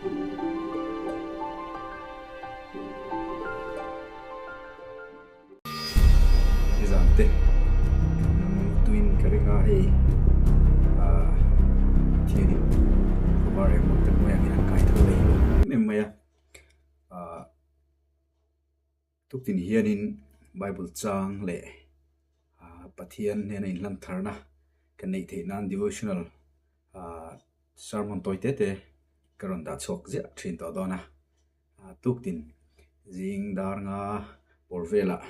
Nizan te tuin ka ring a hei ah thianin khawvar eng tak mai ang hian an kai tho leh em em mai a ah Tuktin hianin Bible chang leh ah Pathian hnena inhlan tharna kan neih theih nan devotional ah sermon tawi te te ka rawn dah chhuak ziah thin tawh dawn a ah tuktin zing dar nga bawr velah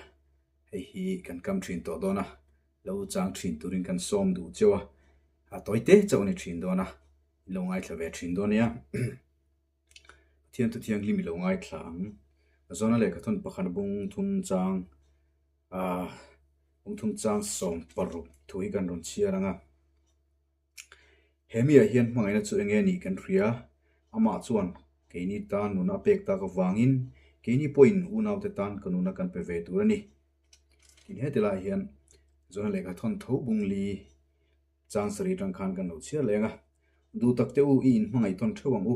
hei hi kan kam thin tawh dawn a lo chang thin turin kan sawm duh cheu a ah tawi te chauh a ni thin dawn a in lo ngaithla ve thin dawn nia. Pathian thu thianghlim i lo ngaithla ang. Zawna lehkha thawn pakhat bung thum chang ah bung thum chang 16 thu hi kan rawn chhiar ang a. He miah hian hmangaihna chu eng nge nih kan hria? Amah chuan keini tan nuna a pek tak avangin keini pawhin unaute tan ka nuna kan pe ve tur a ni. Tin heti laiah hian zawna lehkha thawn tho bung li Chang sarih atang khan kan lo chhiar leng a, Duh tak te u, i inhmangaih tawn theuh ang u.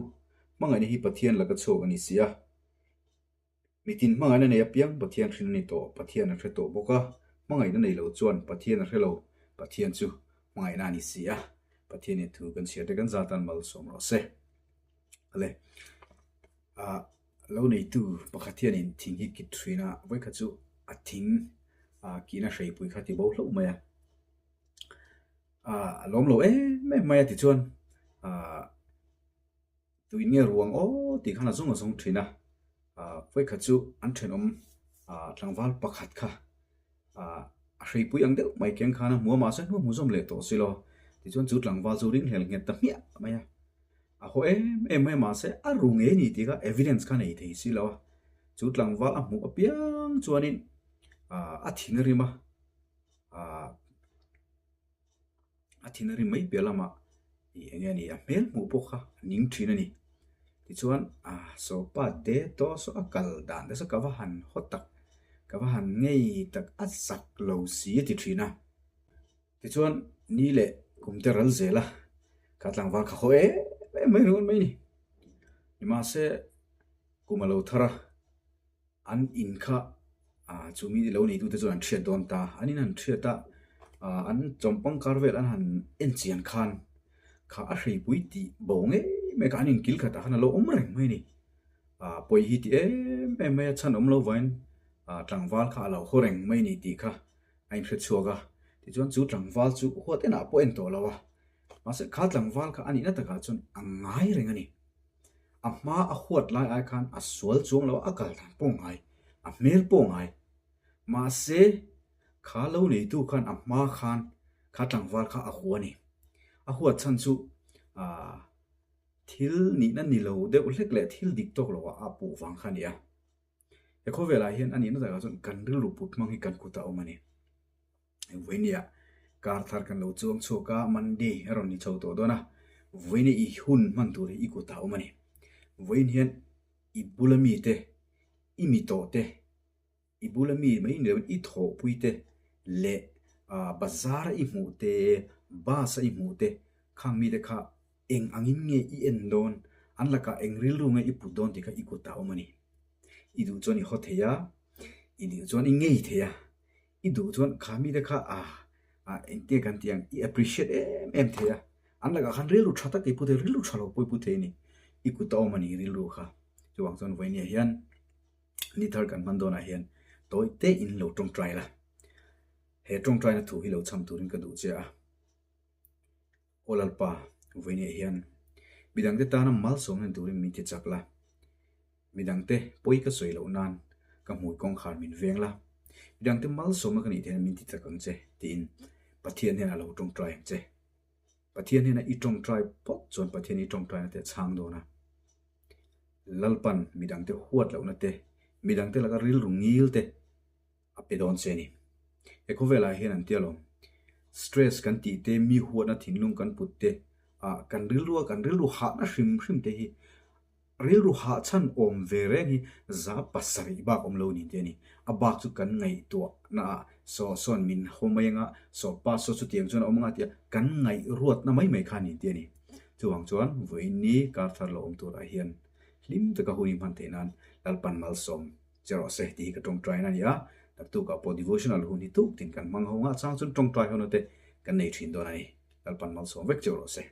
Hmangaihna hi Pathian laka chhuak a ni si a. Mitin hmangaihna nei apiang Pathian hrin a ni tawh, Pathian a hre tawh bawk a. Hmangaihna nei lo chuan Pathian a hre lo, Pathian chu hmangaihna a ni si a. Pathianin thu kan chhiar te kan zat tan malsawm rawh se. Ale, ah, lo neitu pakhat hianin thing hi kit thin a, vawikhat chu a thing, ah, kihna hreipui kha ti bo hlauh mai a. Ah a lawm lo em em mai a tichuan ah tuin nge ruang aw tih khan a zawng a zawng thin a ah vawikhat chu an thenawm ah tlangval pakhat kha ah a hreipui ang deuh mai keng khan a hmu a mahse hnu hmu zawm leh tawh si lo tichuan chu tlangval chu ringhlel nghet ta hmiah mai a a haw em em mai a mahse a ru ngei ni tih kha evidence kha nei thei si lo a chu tlangval a hmuh apiang chuanin ah a thin a rim a. ah a thin a rim mai piah lamah ih eng nge ni a hmel hmuh pawh kha a ning thin a ni tichuan ah sawpa te tawh saw a kal dan te saw ka va han haw tak ka va han ngei tak a zak lo si a ti thin a tichuan ni leh kum te ral zel a ka tlangval kha haw em em mai ringawt mai a ni nimahse kum a lo thar a. An in kha ah chu mi lo neitute chuan an hriat dawn ta. An in an hriat a, ah an chawmpang kar vel an han en chian khan kha a hreipui tih bo ngei mai kha an in kil khatah khan a lo awm reng mai a ni. Ah pawi hi ti em em mai a chhan awm lo vain ah tlangval kha a lo haw reng mai a ni tih kha a inhre chhuak a. Tichuan chu tlangval chu huat enah pawh en tawh lo a, mahse kha tlangval kha a nihna takah chuan a ngai reng a ni. A hma a huat lai ai khan a sual chuang lo a, a kal dan pawh ngai, a hmel pawh ngai. Mahse, kha lo neitu khan a hma khan kha tlangval kha a hua a ni. A huat chhan chu aah thil nihna ni lo deuh hlek leh thil dik tawk lo ah a puh vang kha a ni a. He khawvelah hian a nihna takah chuan kan rilru put hmang hi kan kutah a awm a ni. Vawinia kar thar kan lo chuang chhuak a, Monday a rawn ni chho tawh dawn a, vawiin i hun hman tur hi i kutah a awm a ni. Vawiin hian i bula mite, i mi tawh te, i bula mi mai ni loin i thawhpui te leh ah bazar a i hmuh te, bus a i hmuh te khang mite kha eng angin nge i en dawn, an lakah eng rilru nge i put dawn tih kha i kutah a awm a ni. I duh chuan i haw thei a, i duh chuan i ngei thei a. I duh chuan kha mite kha ah ah engtia kan tih ang i appreciate em em thei a, an lakah khan rilru tha tak i pu thei, rilru tha lo pawh i pu thei a ni, i kut a awm a ni rilru kha. Chuvang chuan vawinia hian ni thar kan hman dawnah hian tawi te in lo tawngtai la, he tawngtaina thu hi lo chham turin ka duh che a. Aw Lalpa, vawinia hian midangte tana malsawmna ni turin min ti chak la. Midangte pawi ka sawi loh nan ka hmui kawngkhar min veng la, midangte malsawmna ka nih theihna min ti chak ang che tiin Pathian hnenah lo tawngtai ang che. Pathian hnena i tawngtai phawt chuan Pathian i tawngtaina te a chhang dawn a. Lalpan midangte huat lohna te, midangte laka rilru ngil te a pe dawn che a ni. He khawvelah hian an tia lo, stress kan tih te, mi huatna thinlung kan put te, ah kan rilrua kan rilru hahna hrim hrim te hi Rilru hahchhan awm ve reng hi 7% bak awm lo ni te a ni. A bak chu kan ngaihtuahna ah saw sawn min haw mai anga, saw pa saw chutiang chuan a awm anga tia kan ngaihruatna mai mai kha ni te a ni. Chuvang chuan vawiin ni kar thar lo awm turah hian hlim taka hun i hman theih nan Lalpan malsawm che rawh se tih hi ka tawngtaina a ni a. Naktukah pawh devotional hun hi tuk tin kan hmang ho ngah chang chuan tawngtai hona te kan nei thin dawn a ni. Lalpan malsawm vek che rawh se.